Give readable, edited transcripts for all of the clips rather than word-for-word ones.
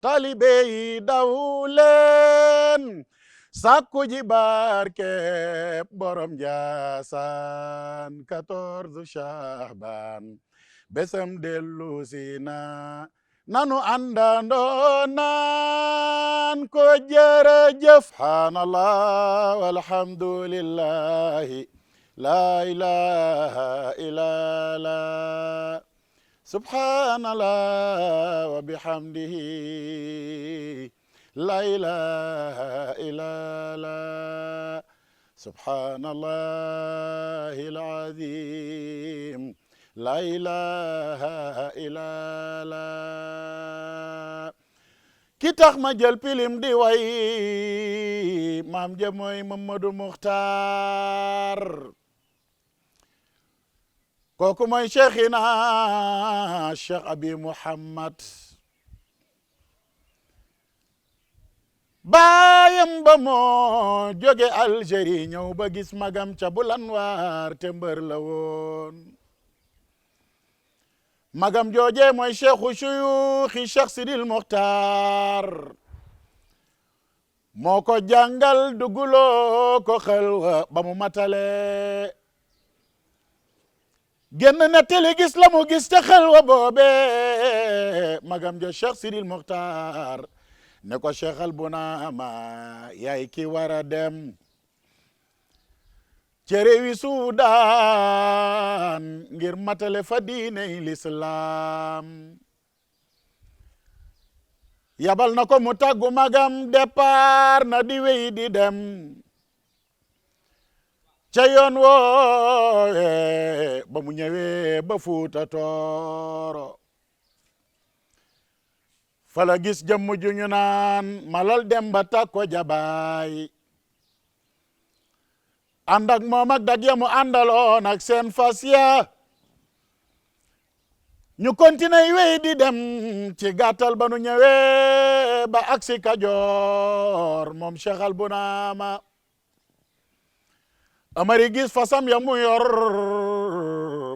taalibe yi daw leen sàkku ji barkeb borom Njaasaan 14 Shahban besam dellu si na nanu àndandoo naan ko jërëjëf subhaanallah walhamdulillahi la ilaha illallah subhanallah wa bihamdihi la ilaha illallah subhanallahil azim la ilaha illallah ki tax ma jël pilim di way maam ja mooy Mamadu Muxtaar kooku mooy cheikhina cheikh abi muhammad baayam ba moo jóge Algérie ñëw ba gis magam ca Bulanwaar te mbër la woon magam jooje mooy cheikhu shuyuxi cheikh sidil muxtaar moo ko jàngal duguloo ko xelwa ba mu matale génn na télé gis la mu gis te xelwa boobe magam jo cheikh sidil muxtaar ne ko cheikh al bunaama yaay ki war a dem ci réewi Suudaan ngir matale fa diiney lislaam yabal na ko mu tàggu magam départ na di wéy di dem ca yoon woowe ba mu ñëwee ba Fuuta Tooro fa la gis jëmm ju ñu naan Malal Demba Takko Jabaay ànd ak moom ak dag ya mu àndaloon ak seen fas ya ñu continuer wéy di dem ci gàttal ba nu ñëwee ba aksi Kajoor moom Cheikh al Bunaama amari gis fasam ya mu yor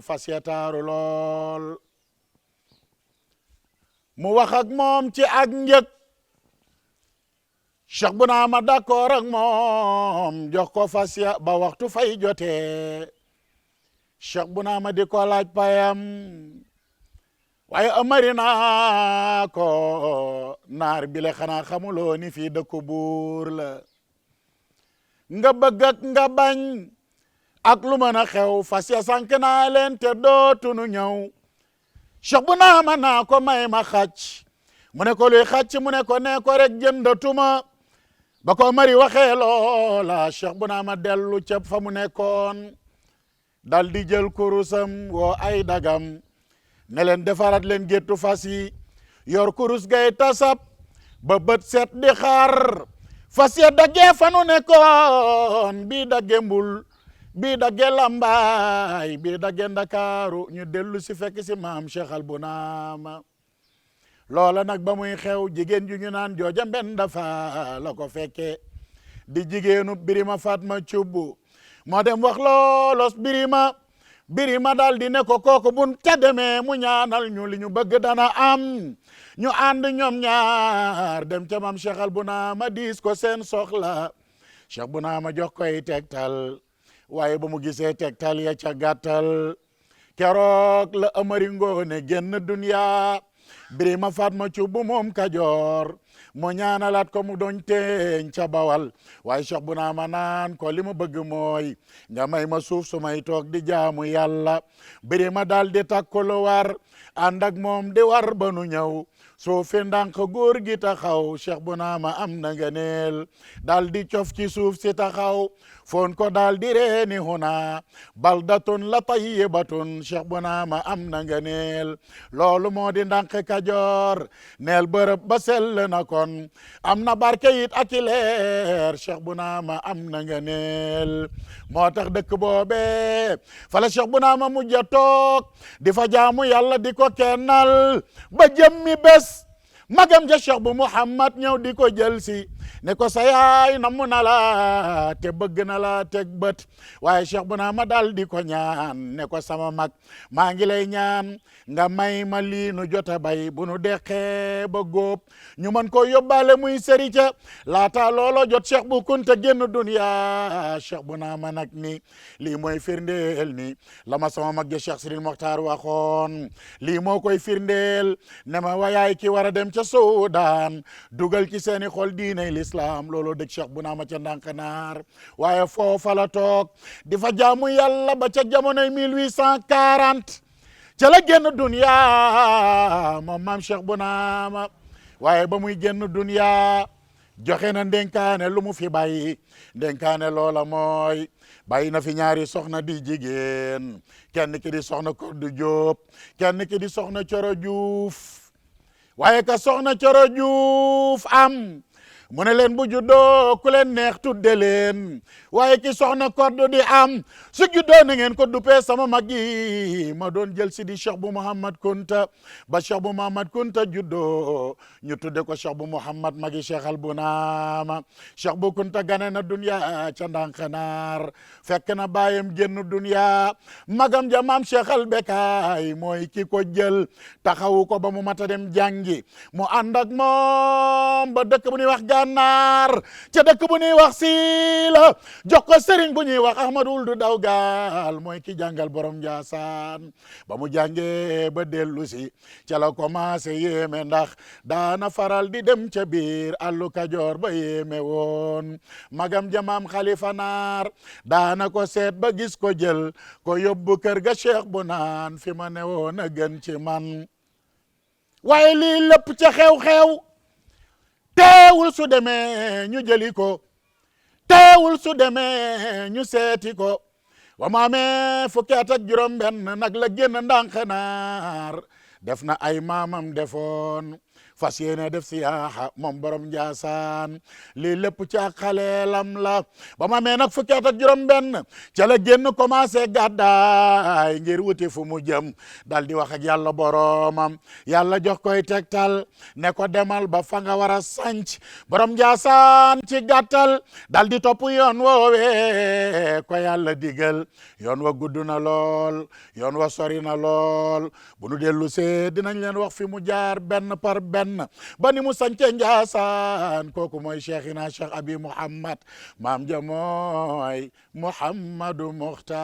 fas ya taaru lool mu wax ak moom ci ak njëg Cheikh Bunaama d'accord ak moom jox ko fas ya ba waxtu fay jotee Cheikh Bunaama di ko laaj payam waaye amari naa ko naar bile xanaa xamuloo ni fii dëkku buur la nga bëgg ak nga bañ ak lu mën a xew fas ya sànk naa leen te dootunu ñëw Cheikh Bunaama naa ko may ma xàcc mu ne ko luy xàcc mu ne ko nee ko rek jëndatuma ba ko mari waxee loola Cheikh Bunaama dellu ca fa mu nekkoon dal di jël kurusam woo ay dagam ne leen defaraat leen géttu fas yi yor kurus gay tasab ba bët set di xaar fas ya daggee fanu nekkoon bii dagge mbul bii dagge lambaay bii dagge ndakaaru ñu dellu si fekk si maam Cheikh al Bunaama loola nag ba muy xew jigéen ju ñu naan jooja Mbenda Faal la ko fekke di jigéenu Birima Fatma Cubbu moo dem wax loolos Birima daal di ne ko kooku bun ca demee mu ñaanal ñu li ñu bëgg dana am ñu ànd ñoom ñaar dem ca maam Cheikh al Bunaama diis ko seen soxla Cheikh Bunaama jox koy tegtal waaye ba mu gisee tegtal ya ca gàttal keroog la Amari Ngoone génn dunya Birima Fatma Cubbu moom Kajoor mu ñaanalaat ko mu doon teeñ ca Bawal waaye Cheikh Bunaama naan ko li mu bëgg mooy nga may ma suuf su may toog di jaamu yàlla Birima daal di takku lu war ànd ak moom di war ba nu ñëw suufi ndànk góor gi taxaw Cheikh Bunaama am na ngëneel daal di cof ci suuf si taxaw foon ko daal di reeni huna baldatun la tayyibatun Cheikh Bunaama am na ngëneel loolu moo di ndànk Kajoor neel bërëb ba sell na kon am na barke it ak i leer Cheikh Bunaama am na ngëneel moo tax dëkk boobe fala Cheikh Bunaama mujja toog di fa jaamu yàlla di ko kennal ba jëmmi bés magam ja Cheikh bu Muhammad ñëw di ko jël si ne ko sa yaay namm na la te bëgg na la teg bët waaye Cheikh bu naa ma dal di ko ñaan ne ko sama mag maa ngi lay ñaan nga may ma lii nu jota bay bu nu deqee ba góob ñu mën ko yóbbaale muy sërica laata loolo jot Cheikh bu Kunta génn dunya Cheikh bu naa ma nag ni lii mooy firndeel ni la ma sama mag ja Cheikh Sidil Mokhtar waxoon lii moo koy firndeel ne ma wayaay ki war a dem ca Suudaan dugal ci seeni xol diiney l'islam looloo dëgg Cheikh bu naa ma ca Ndànkanaar waaye foofa la toog di fa jaamu yàlla ba ca jamonoy 1840 ca la génn dunya moom maam Cheikh bu naa ma waaye ba muy génn dunya joxe na ndenkaane lu mu fi bàyyi ndenkaane loola mooy bàyyi na fi ñaari soxna di jigéen kenn ki di soxna Koddu Jóob kenn ki di soxna Coro Juuf waaye ka soxna Coro Juuf am mu ne leen bu juddoo ku leen neex tudde leen waaye ki soxna Koddu di am su juddoo na ngeen ko duppee sama mag yi ma doon jël si di Cheikh bu Mouhamad Kunta ba Cheikh bu Mouhamad Kunta juddoo ñu tudde ko Cheikh bu Mouhamad magi Cheikh al Bunaama Cheikh bu Kunta gane na dunya ca Ndànkanaar fekk na baayam génn dunya magam ja maam Cheikh al Bekaay mooy ki ko jël taxawu ko ba mu mata dem jàngi mu ànd ak moom ba dëkk bu ñuy wax Gànnaar ca dëkk bu ñuy wax Siila jox ko sëriñ bu ñuy wax Ahmadu Wuldu Daw Gaal mooy ki jàngal borom Njaasaan ba mu jàngee ba dellu si ca la commencé yéeme ndax daana faral di dem ca biir àllu Kajoor ba yéeme woon magam jamaam Xalifa Naar daana ko seet ba gis ko jël ko yóbbu kër ga Cheikh bu naan fi ma ne woon a gën ci man waaye lii lépp ca xew-xew teewul su demee ñu jëli ko teewul su demee ñu seeti ko wa maamee fukki at ak juróom benn nag la génn Ndànkanaar def na ay maamam defoon fas yéene def siyaaxa moom borom Njaasaan lii lépp ci ak xaleelam la ba ma mee nag fukki at ak juróom benn ca la génn commencé gàddaay ngir wuti fu mu jëm dal di wax ak yàlla boromam yàlla jox koy tegtal ne ko demal ba fa nga war a sanc borom Njaasaan ci gàttal dal di topp yoon woowe ko yàlla digal yoon wa gudd na lool yoon wa sori na lool bu nu dellu see dinañ leen wax fi mu jaar benn par benn ba ni mu sance Njaasaan kooku mooy Cheikhina Cheikh Abi Mouhamad maam ja mooy Mouhamadou Mukhtar